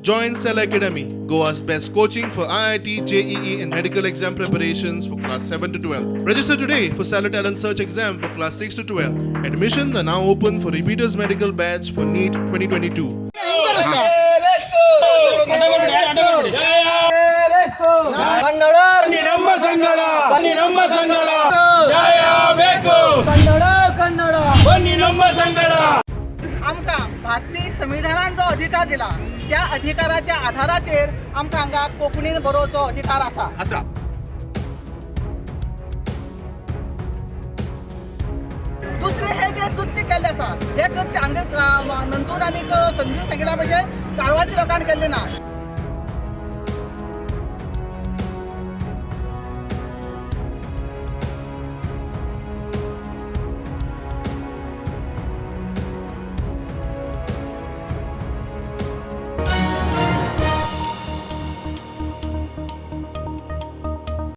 Join Cell Academy, Goa's best coaching for IIT, JEE, and medical exam preparations for class 7 to 12. Register today for Stellar Talent Search exam for class 6 to 12. Admissions are now open for repeaters medical batch for NEET 2022. ನಮ್ಮ ಸಂಗಡ ಬನ್ನಿ, ನಮ್ಮ ಸಂಗಡ ನ್ಯಾಯ ಬೇಕು. ಕನ್ನಡ ಕನ್ನಡ. ಬನ್ನಿ ನಮ್ಮ ಸಂಗಡ. आमकां भारतीय संविधानान जो अधिकार दिला त्या अधिकाराच्या आधाराचेर आमकां हांगा कोंकणीन बरोवचो अधिकार आसा. ಅಸ दुसरें हें जें कृत्य केल्लें आसा हें कृत्य हांगा नंदून आनी संजू सांगिल्ल्या भशेन कारवारच्या लोकांनी केल्लें ना.